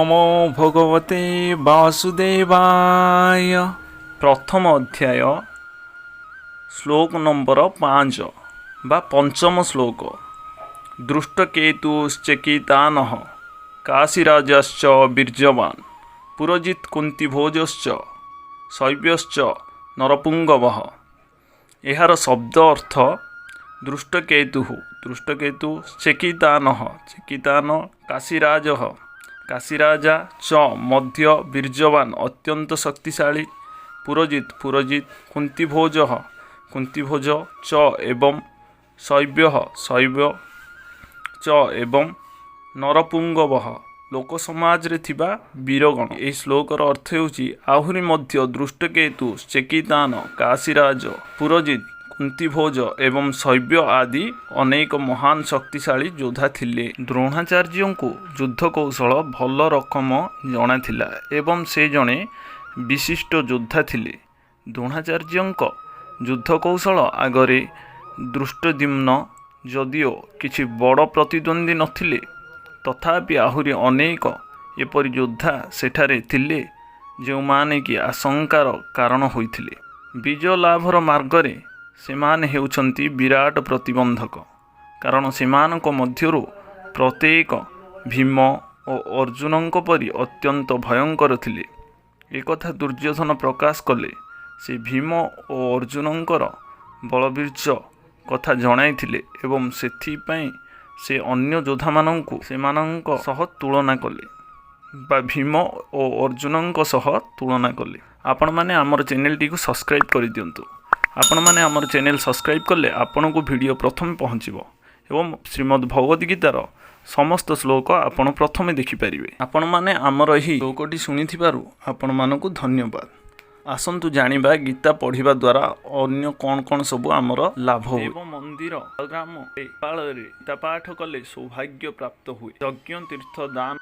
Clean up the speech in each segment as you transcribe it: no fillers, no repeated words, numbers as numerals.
ନମୋ ଭଗବତେ ବାସୁଦେବାୟ। ପ୍ରଥମ ଅଧ୍ୟାୟ, ଶ୍ଲୋକ ନମ୍ବର 5 ବା ପଞ୍ଚମ ଶ୍ଲୋକ। ଧୃଷ୍ଟକେତୁଶ୍ଚେକିତାନଃ କାଶୀରାଜଶ୍ଚ ବୀର୍ଯ୍ୟବାନ୍ ପୁରଜିତ୍ କୁନ୍ତିଭୋଜଶ୍ଚ ଶୈବ୍ୟଶ୍ଚ ନରପୁଙ୍ଗବଃ। ଏହାର ଶବ୍ଦ ଅର୍ଥ: ଧୃଷ୍ଟକେତୁ, ଧୃଷ୍ଟକେତୁ, ଚେକିତାନଃ, ଚେକିତାନ, କାଶୀରାଜଃ, କାଶୀରାଜା, ଚ, ମଧ୍ୟ, ବୀର୍ଯ୍ୟବାନ, ଅତ୍ୟନ୍ତ ଶକ୍ତିଶାଳୀ, ପୁରଜିତ, ପୁରଜିତ, କୁନ୍ତିଭୋଜଃ, କୁନ୍ତିଭୋଜ, ଚ, ଏବଂ, ଶୈବ୍ୟଃ, ଶୈବ୍ୟ, ଚ, ଏବଂ, ନରପୁଙ୍ଗବଃ, ଲୋକ ସମାଜରେ ଥିବା ବୀରଗଣ। ଏହି ଶ୍ଲୋକର ଅର୍ଥ ହେଉଛି, ଆହୁରି ମଧ୍ୟ ଧୃଷ୍ଟକେତୁ, ଚେକିତାନ, କାଶୀରାଜ, ପୁରଜିତ, କୁନ୍ତିଭୋଜ ଏବଂ ଶୈବ୍ୟ ଆଦି ଅନେକ ମହାନ ଶକ୍ତିଶାଳୀ ଯୋଦ୍ଧା ଥିଲେ। ଦ୍ରୋଣାଚାର୍ଯ୍ୟଙ୍କୁ ଯୁଦ୍ଧ କୌଶଳ ଭଲ ରକମ ଜଣାଥିଲା ଏବଂ ସେ ଜଣେ ବିଶିଷ୍ଟ ଯୋଦ୍ଧା ଥିଲେ। ଦ୍ରୋଣାଚାର୍ଯ୍ୟଙ୍କ ଯୁଦ୍ଧ କୌଶଳ ଆଗରେ ଧୃଷ୍ଟଦ୍ୟୁମ୍ନ ଯଦିଓ କିଛି ବଡ଼ ପ୍ରତିଦ୍ୱନ୍ଦ୍ୱୀ ନଥିଲେ, ତଥାପି ଆହୁରି ଅନେକ ଏପରି ଯୋଦ୍ଧା ସେଠାରେ ଥିଲେ, ଯେଉଁମାନେ କି ଆଶଙ୍କାର କାରଣ ହୋଇଥିଲେ। ବିଜୟ ଲାଭର ମାର୍ଗରେ ସେମାନେ ହେଉଛନ୍ତି ବିରାଟ ପ୍ରତିବନ୍ଧକ। କାରଣ ସେମାନଙ୍କ ମଧ୍ୟରୁ ପ୍ରତ୍ୟେକ ଭୀମ ଓ ଅର୍ଜୁନଙ୍କ ପରି ଅତ୍ୟନ୍ତ ଭୟଙ୍କର ଥିଲେ। ଏକଥା ଦୁର୍ଯ୍ୟୋଧନ ପ୍ରକାଶ କଲେ। ସେ ଭୀମ ଓ ଅର୍ଜୁନଙ୍କର ବଳବୀର୍ଯ୍ୟ କଥା ଜଣାଇଥିଲେ ଏବଂ ସେଥିପାଇଁ ସେ ଅନ୍ୟ ଯୋଦ୍ଧାମାନଙ୍କୁ ସେମାନଙ୍କ ସହ ତୁଳନା କଲେ ବା ଭୀମ ଓ ଅର୍ଜୁନଙ୍କ ସହ ତୁଳନା କଲେ। ଆପଣମାନେ ଆମର ଚ୍ୟାନେଲଟିକୁ ସବସ୍କ୍ରାଇବ୍ କରିଦିଅନ୍ତୁ। ଆପଣମାନେ ଆମର ଚ୍ୟାନେଲ ସବସ୍କ୍ରାଇବ୍ କଲେ ଆପଣଙ୍କୁ ଭିଡ଼ିଓ ପ୍ରଥମେ ପହଞ୍ଚିବ ଏବଂ ଶ୍ରୀମଦ୍ ଭଗବତ୍ ଗୀତାର ସମସ୍ତ ଶ୍ଲୋକ ଆପଣ ପ୍ରଥମେ ଦେଖିପାରିବେ। ଆପଣମାନେ ଆମର ଏହି ଶ୍ଲୋକଟି ଶୁଣିଥିବାରୁ ଆପଣମାନଙ୍କୁ ଧନ୍ୟବାଦ। ଆସନ୍ତୁ ଜାଣିବା, ଗୀତା ପଢ଼ିବା ଦ୍ୱାରା ଅନ୍ୟ କ'ଣ କ'ଣ ସବୁ ଆମର ଲାଭ ହୁଏ। ଦେବ ମନ୍ଦିର ଗ୍ରାମ ଦେବାଳୟରେ ଗୀତା ପାଠ କଲେ ସୌଭାଗ୍ୟ ପ୍ରାପ୍ତ ହୁଏ। ଯଜ୍ଞ, ତୀର୍ଥ, ଦାନ,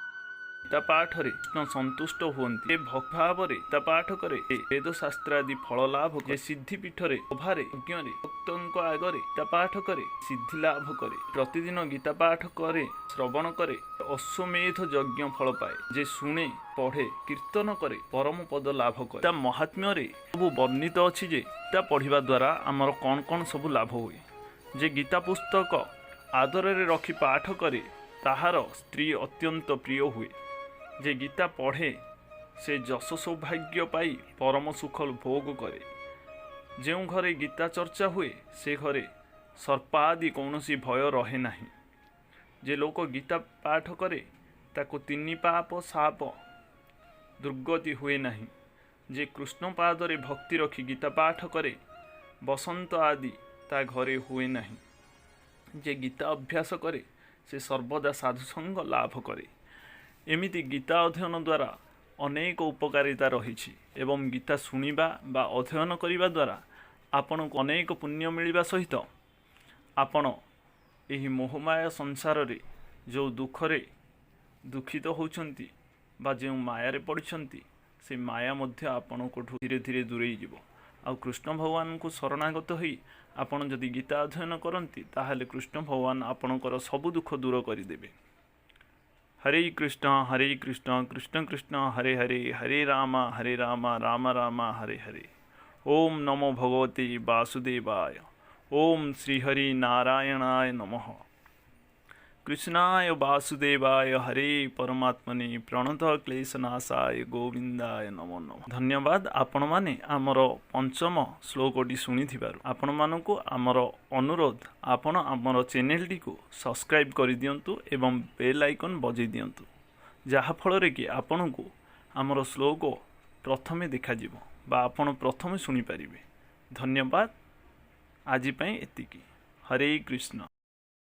ଗୀତା ପାଠରେ କୃଷ୍ଣ ସନ୍ତୁଷ୍ଟ ହୁଅନ୍ତି। ଯେ ଭକ୍ତି ଭାବରେ ଗୀତା ପାଠ କରେ, ବେଦ ଶାସ୍ତ୍ରାଦି ଫଳ ଲାଭ କରେ। ଯେ ସିଦ୍ଧି ପୀଠରେ, ସଭାରେ, ଯଜ୍ଞରେ, ଭକ୍ତଙ୍କ ଆଗରେ ଗୀତା ପାଠ କରେ, ସିଦ୍ଧି ଲାଭ କରେ। ପ୍ରତିଦିନ ଗୀତା ପାଠ କରେ, ଶ୍ରବଣ କରେ, ଅଶ୍ୱମେଧ ଯଜ୍ଞ ଫଳ ପାଏ। ଯେ ଶୁଣେ, ପଢ଼େ, କୀର୍ତ୍ତନ କରେ, ପରମ ପଦ ଲାଭ କରେ। ତା ମହାତ୍ମ୍ୟରେ ସବୁ ବର୍ଣ୍ଣିତ ଅଛି ଯେ ଗୀତା ପଢ଼ିବା ଦ୍ୱାରା ଆମର କ'ଣ କ'ଣ ସବୁ ଲାଭ ହୁଏ। ଯେ ଗୀତା ପୁସ୍ତକ ଆଦରରେ ରଖି ପାଠ କରେ, ତାହାର ସ୍ତ୍ରୀ ଅତ୍ୟନ୍ତ ପ୍ରିୟ ହୁଏ। ଯେ ଗୀତା ପଢ଼େ, ସେ ଯଶ ସୌଭାଗ୍ୟ ପାଇ ପରମ ସୁଖ ଭୋଗ କରେ। ଯେଉଁ ଘରେ ଗୀତା ଚର୍ଚ୍ଚା ହୁଏ, ସେ ଘରେ ସର୍ପାଦି କୌଣସି ଭୟ ରହେ ନାହିଁ। ଯେ ଲୋକ ଗୀତା ପାଠ କରେ, ତାକୁ ତିନି ପାପ, ଶାପ, ଦୁର୍ଗତି ହୁଏ ନାହିଁ। ଯେ କୃଷ୍ଣ ପାଦରେ ଭକ୍ତି ରଖି ଗୀତା ପାଠ କରେ, ବସନ୍ତ ଆଦି ତା ଘରେ ହୁଏ ନାହିଁ। ଯେ ଗୀତା ଅଭ୍ୟାସ କରେ, ସେ ସର୍ବଦା ସାଧୁସଙ୍ଗ ଲାଭ କରେ। ଏମିତି ଗୀତା ଅଧ୍ୟୟନ ଦ୍ୱାରା ଅନେକ ଉପକାରିତା ରହିଛି ଏବଂ ଗୀତା ଶୁଣିବା ବା ଅଧ୍ୟୟନ କରିବା ଦ୍ୱାରା ଆପଣଙ୍କୁ ଅନେକ ପୁଣ୍ୟ ମିଳିବା ସହିତ ଆପଣ ଏହି ମୋହମାୟା ସଂସାରରେ ଯେଉଁ ଦୁଃଖରେ ଦୁଃଖିତ ହେଉଛନ୍ତି ବା ଯେଉଁ ମାୟାରେ ପଡ଼ିଛନ୍ତି, ସେ ମାୟା ମଧ୍ୟ ଆପଣଙ୍କଠୁ ଧୀରେ ଧୀରେ ଦୂରେଇ ଯିବ। ଆଉ କୃଷ୍ଣ ଭଗବାନଙ୍କୁ ଶରଣାଗତ ହୋଇ ଆପଣ ଯଦି ଗୀତା ଅଧ୍ୟୟନ କରନ୍ତି, ତାହେଲେ କୃଷ୍ଣ ଭଗବାନ ଆପଣଙ୍କର ସବୁ ଦୁଃଖ ଦୂର କରିଦେବେ। ହରେ କୃଷ୍ଣ ହରେ କୃଷ୍ଣ କୃଷ୍ଣ କୃଷ୍ଣ ହରେ ହରେ, ହରେ ରାମ ହରେ ରାମ ରାମ ରାମ ହରେ ହରେ। ଓମ୍ ନମୋ ଭଗବତେ ବାସୁଦେବାୟ। ଓମ୍ ଶ୍ରୀହରି ନାରାୟଣାୟ ନମଃ। କୃଷ୍ଣାୟ ବାସୁଦେବାୟ ହରେ ପରମାତ୍ମନେ ପ୍ରଣତ କ୍ଲେଶନାଶାୟ ଗୋବିନ୍ଦାୟ ନମୋ ନମଃ। ଧନ୍ୟବାଦ, ଆପଣମାନେ ଆମର ପଞ୍ଚମ ଶ୍ଲୋକଟି ଶୁଣିଥିବାରୁ। ଆପଣମାନଙ୍କୁ ଆମର ଅନୁରୋଧ, ଆପଣ ଆମର ଚ୍ୟାନେଲଟିକୁ ସବସ୍କ୍ରାଇବ୍ କରିଦିଅନ୍ତୁ ଏବଂ ବେଲ୍ ଆଇକନ୍ ବଜାଇ ଦିଅନ୍ତୁ, ଯାହାଫଳରେ କି ଆପଣଙ୍କୁ ଆମର ଶ୍ଲୋକ ପ୍ରଥମେ ଦେଖାଯିବ ବା ଆପଣ ପ୍ରଥମେ ଶୁଣିପାରିବେ। ଧନ୍ୟବାଦ। ଆଜି ପାଇଁ ଏତିକି। ହରେ କୃଷ୍ଣ।